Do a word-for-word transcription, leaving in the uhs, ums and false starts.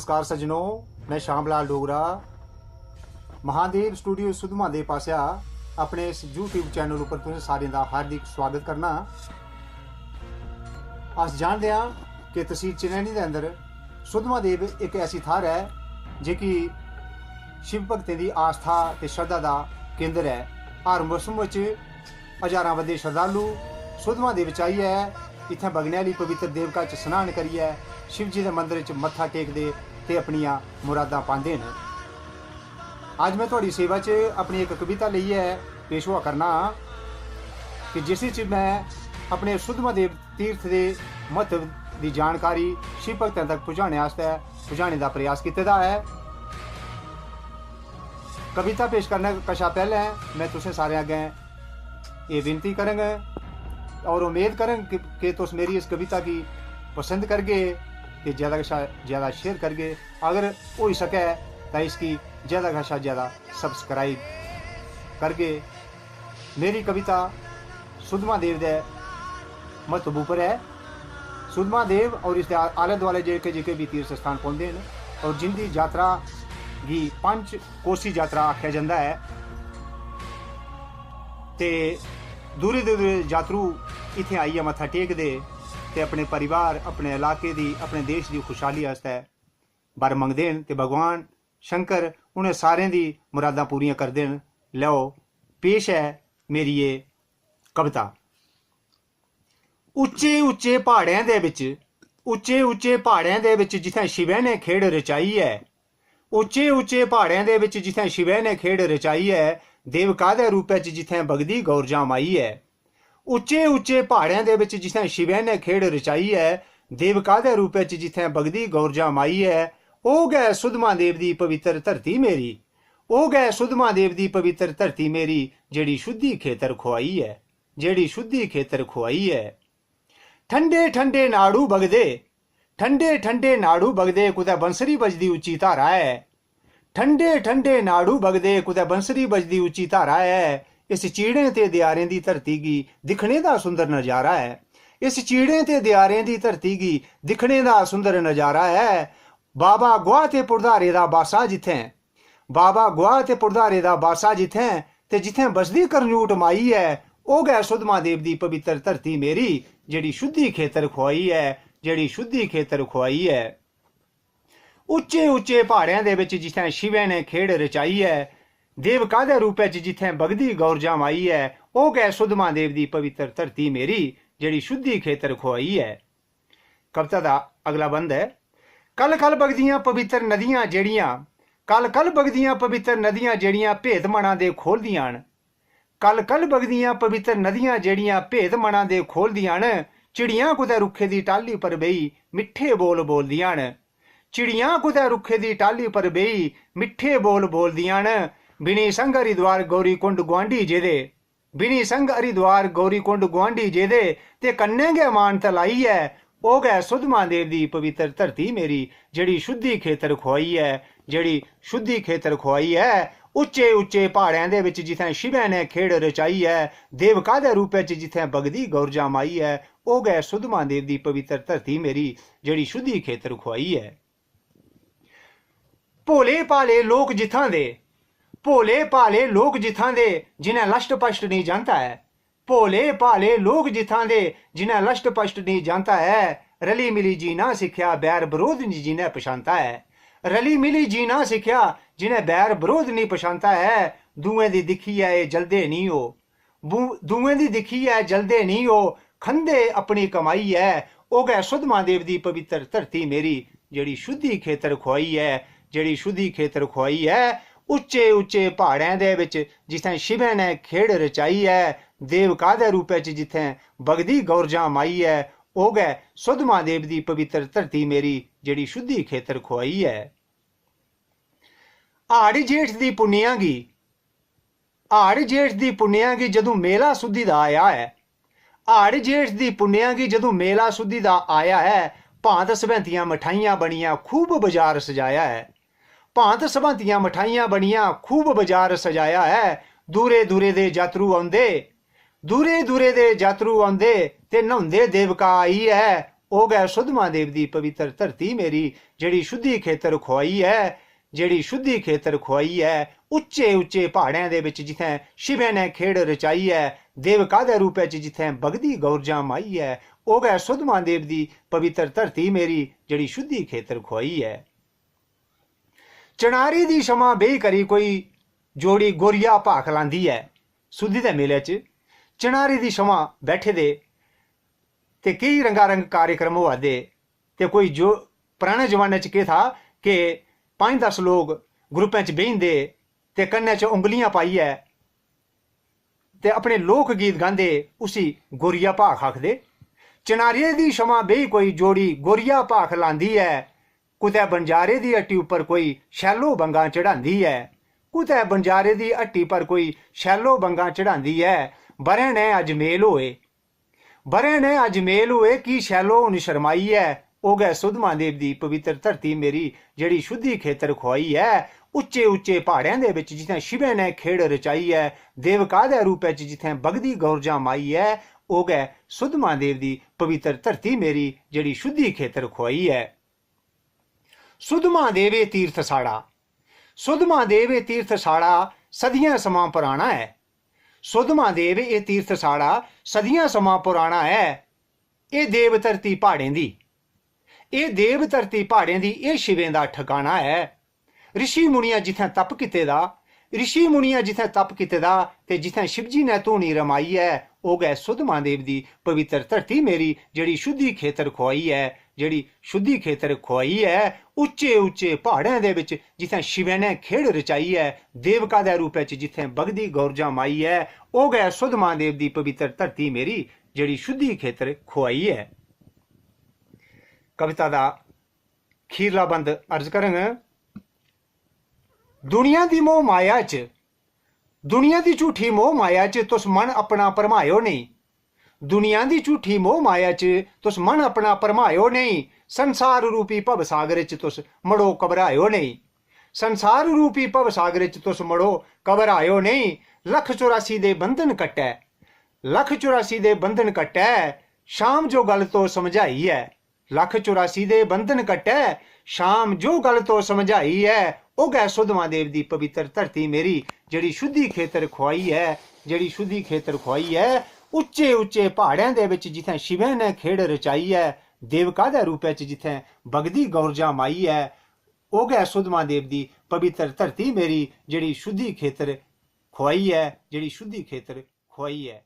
नमस्कार सज्जनो, मैं श्याम लाल डोगरा महादेव स्टूडियो सुद्धमहादेव पासेआ अपने इस YouTube चैनल उप्पर तुसें सारें दा हार्दिक स्वागत करना। अस जानदे आं कि तसील चनैनी दे अंदर सुद्धमहादेव इक ऐसी थाहर ऐ जेह्की शिव भक्तें दी आस्था ते श्रद्धा दा केंद्र ऐ। हर मौसम च हजारां बद्दे श्रद्धालु सुद्धमहादेव च आइयै इत्थें बगने आह्ली पवित्र देवका च स्नान करियै शिव जी दे मंदर च मत्था टेकदे ते अपनियां मुरादां पांदे न। अज्ज मैं थुआड़ी सेवा च अपनी इक कविता लेइयै पेश होआ करना आं कि जिस च मैं अपने सुद्धमहादेव तीर्थ दे म्हत्तव दी जानकारी शिव भक्तें तक पुजाने आस्तै पुजाने दा प्रयास कीते दा ऐ। कविता पेश करने कशा पैह्लें मैं तुसें सारें अग्गें एह् विनती करङ और उम्मीद करङ कि, कि तुस मेरी इस कविता गी पसंद करगे ते ज्यादा कशा ज्यादा शेयर करगे। अगर होई सकै तां इसगी ज्यादा कशा ज्यादा सब्सक्राइब करगे। मेरी कविता सुद्धमहादेव दे म्हत्तव उप्पर ऐ। सुद्धमहादेव और इसदे आ-, आले दुआले जेह्के जेह्के बी तीर्थ स्थान पौंदे न और जिंदी यात्रा गी पंच कोसी यात्रा आखेआ जंदा ऐ ते दूरे दूरे यात्रु इत्थें आइयै मत्था टेकदे ते अपने परिवार, अपने इलाके दी, अपने देश दी खुशहाली आस्तै वर मंगदे न ते भगवान शंकर उ'नें सारें दी मुरादां पूरियां करदे न। लैओ, पेश ऐ मेरी एह् कविता। उच्चे उच्चे प्हाड़ें दे बिच, उच्चे उच्चे प्हाड़ें दे बिच जित्थें शिवै ने खेढ रचाई ऐ, उच्चे उच्चे प्हाड़ें दे बिच जित्थें शिवै ने खेढ रचाई ऐ, देवका दे रूपै च जित्थें बगदी गौरजां माई ऐ। उच्चे उच्चे प्हाड़ें दे बिच जित्थें शिवै ने खेढ रचाई ऐ, देवका दे रूपै च जित्थें बगदी गौरजां माई ऐ, ओह् गै सुद्धमहादेव दी पवित्र धरती मेरी, ओह् गै सुद्धमहादेव दी पवित्र धरती मेरी, जेह्ड़ी शुद्धि खेतर खुआई ऐ, जेह्ड़ी शुद्धि खेतर खुआई ऐ। ठंडे ठंडे नाड़ू बगदे, ठंडे ठंडे नाड़ू बगदे, कुतै बंसरी बजदी उच्ची धारा ऐ। ठंडे ठंडे नाड़ू बगदे, कुतै बंसरी बजदी उच्ची धारा ऐ। इस चीड़ें ते देआरें दी धरती गी दिक्खने दा सुंदर नजारा ऐ। इस चीड़ें ते देआरें दी धरती गी दिक्खने दा सुंदर नजारा ऐ। बाबा गुआह ते पुड़धारे दा बासा जित्थें, बाबा गुआह ते पुड़धारे दा बासा जित्थें, ते जित्थें बसदी करंजूट माई ऐ, ओह् गै सुद्धमहादेव दी पवित्र धरती मेरी, जेह्ड़ी शुद्धि खेतर खुआई ऐ, जेह्ड़ी शुद्धि खेतर खुआई ऐ। उच्चे उच्चे प्हाड़ें दे बिच जित्थें शिवै ने खेढ रचाई ऐ, देवका दे रूपै च जित्थें बगदी गौरजां माई ऐ, ओह् गै सुद्धमहादेव दी पवित्र धरती मेरी, जेह्ड़ी शुद्धि खेतर खुआई ऐ। कविता दा अगला बंद ऐ, कल कल बगदियां पवित्र नदियां जेह्ड़ियां, कल कल बगदियां पवित्र नदियां जेह्ड़ियां भेत मना दे खोलदियां न, कल कल बगदियां पवित्र नदियां जेह्ड़ियां भेत मना दे खोलदियां न, चिड़ियां कुतै रुक्खे दी टाह्ली पर बेही मिट्ठे बोल बोलदियां न, चिड़ियां कुतै रुक्खे दी टाह्ली पर बेही मिट्ठे बोल बोलदियां न। बिनी संग हरिद्वार गौरी कुंड गुआंढी जेह्दे, बिनी संग हरिद्वार गौरी कुंड गुआंढी जेह्दे, ते कन्नै गै मानतलाई ऐ, ओह् गै सुद्धमहादेव दी पवित्र धरती मेरी, जेह्ड़ी शुद्धि खेतर खुआई ऐ, जेह्ड़ी शुद्धि खेतर खुआई ऐ। उच्चे उच्चे प्हाड़ें दे बिच जित्थें शिवै ने खेढ रचाई ऐ, देवका दे रूपै च जित्थें बगदी गौरजा माई ऐ, ओह् गै सुद्धमहादेव दी पवित्र धरती मेरी, जेह्ड़ी शुद्धि खेतर खुआई ऐ। भोले भाले लोक जित्थां दे, भोले भाले लोक जित्थां दे, जिनें लष्ट पष्ट नेईं जानता ऐ। भोले भाले लोक जित्थां दे, जिनें लष्ट पष्ट नेईं जानता ऐ। रली मिली जीना सिक्खेआ, बैर बरोध निं जिनें पछांता ऐ। रली मिली जीना सिक्खेआ, जिनें बैर बरोध निं पछांता ऐ। दूएं दी दिक्खियै एह् जलदे निं ओ, बू-, दूएं दी दिक्खियै जलदे निं ओ, खंदे अपनी कमाई ऐ। ओह् गै सुद्धमहादेव दी पवित्र धरती मेरी, जेह्ड़ी शुद्धि खेतर खुआई ऐ, जेह्ड़ी शुद्धि खेतर खुआई ऐ। उच्चे उच्चे प्हाड़ें दे बिच जित्थें शिवै ने खेढ रचाई ऐ, देवका दे रूपै च जित्थें बगदी गौरजां माई ऐ, ओह् गै सुद्धमहादेव दी पवित्र धरती मेरी, जेह्ड़ी शुद्धि खेतर खुआई ऐ। हाड़ जेठ दी पुन्नेआ गी, हाड़ जेठ दी पुन्नेआ गी जदूं मेला सुद्धी दा आया ऐ, हाड़ जेठ दी पुन्नेआ गी जदूं मेला सुद्धी दा आया ऐ, भांत सब्हैंतियां मठाइयां बनियां खूब बजार सजाया ऐ। भांत सब्हैंतियां मठाइयां बनियां खूब बजार सजाया ऐ। दूरे दूरे दे जातरू औंदे, दूरे दूरे दे जातरू औंदे ते न्हौंदे देवका आई ऐ। ओह् गै सुद्धमहादेव दी पवित्र धरती मेरी, जेह्ड़ी शुद्धि खेतर खुआई ऐ, जेह्ड़ी शुद्धि खेतर खुआई ऐ। उच्चे उच्चे प्हाड़ें दे बिच जित्थें शिवें ने खेड़ रचाई ऐ, देवका दे रूपै च जित्थें बगदी गौरजां माई ऐ, ओह् गै सुद्धमहादेव दी पवित्र धरती मेरी, जेह्ड़ी शुद्धि खेतर खुआई ऐ। चनारी दी छमां बेही करी कोई जोड़ी गोरिया भाख लांदी ऐ। सुद्धी दे मेले च चनारी दी छमां बैठे दे ते केई रंगारंग कार्यक्रम होआ दे। ते कोई जो पराने जमाने च केह् था कि पंज दस लोग ग्रुपें च बेही जंदे ते कन्नै च उंगलियां पाइयै ते अपने लोक गीत गांदे, उसी गोरिया भाख आखदे। चनारिये दी छमां बेही कोई जोड़ी गोरिया भाख लांदी ऐ, कुतै बनजारे दी हट्टी उप्पर कोई शैलो बंगां चढ़ांदी ऐ, कुतै बनजारे दी हट्टी पर कोई शैलो बंगां चढ़ांदी ऐ। ब'रें ने अज्ज मेल होए, ब'रें ने अज्ज मेल होए, की शैलो हून शरमाई ऐ। ओह् गै सुद्धमहादेव दी पवित्र धरती मेरी, जेह्ड़ी शुद्धि खेतर खुआई ऐ। उच्चे उच्चे प्हाड़ें दे बिच जित्थें शिवें ने खेड़ रचाई ऐ, देवका दे रूपै च जित्थें बगदी गौरजां माई ऐ, ओह् गै सुद्धमहादेव दी पवित्र धरती मेरी, जेह्ड़ी शुद्धि खेतर खुआई ऐ। सुद्धमहादेव एह् तीर्थ साढ़ा, सुद्धमहादेव एह् तीर्थ साढ़ा सदियां समां पराना ऐ। सुद्धमहादेव एह् तीर्थ साढ़ा सदियां समां पराना ऐ। एह् देव धरती प्हाड़ें दी, एह् देव धरती प्हाड़ें दी, एह् शिवें दा ठकाना ऐ। ऋषि मुनियां जित्थें तप कीते दा, ऋषि मुनियां जित्थें तप कीते दा ते जित्थें शिवजी ने धूनी रमाई ऐ, ओह् गै सुद्धमहादेव दी पवित्र धरती मेरी, जेह्ड़ी शुद्धि खेतर खुआई ऐ, जेह्ड़ी शुद्धि खेतर खुआई ऐ। उच्चे उच्चे प्हाड़ें दे बिच जित्थें शिवें ने खेड़ रचाई ऐ, देवका दे रूपै च जित्थें बगदी गौरजां माई ऐ, ओह् गै सुद्धमहादेव दी पवित्र धरती मेरी, जेह्ड़ी शुद्धि खेतर खुआई ऐ। कविता दा खीरला बंद अर्ज करङ। दुनिया दी मोह माया च, दुनिया दी झूठी मोह माया च तुस मन अपना भरमाएओ नेईं। दुनिया दी झूठी मोह माया च तुस मन अपना भरमाएओ नेईं। संसार रूपी भवसागर च तुस मड़ो घबराएओ नेईं। संसार रूपी भवसागर च तुस मड़ो घबराएओ नेईं। लख चौरासी दे बंधन कट्टै, लख चौरासी दे बंधन कट्टै, शाम जो गल तो समझाई ऐ। लख चौरासी दे बंधन कट्टै, शाम जो गल तो समझाई ऐ। ओह् गै सुद्धमहादेव दी पवित्र धरती मेरी, जेह्ड़ी शुद्धि खेतर खुआई ऐ, जेह्ड़ी शुद्धि खेतर खुआई ऐ। उच्चे उच्चे प्हाड़ें दे बिच जित्थें शिवें ने खेड़ रचाई ऐ, देवका दे रूपै च जित्थें बगदी गौरजां माई ऐ, ओह् गै सुद्धमहादेव दी पवित्र धरती मेरी, जेह्ड़ी शुद्धि खेतर खुआई ऐ, जेह्ड़ी शुद्धि खेतर खुआई ऐ।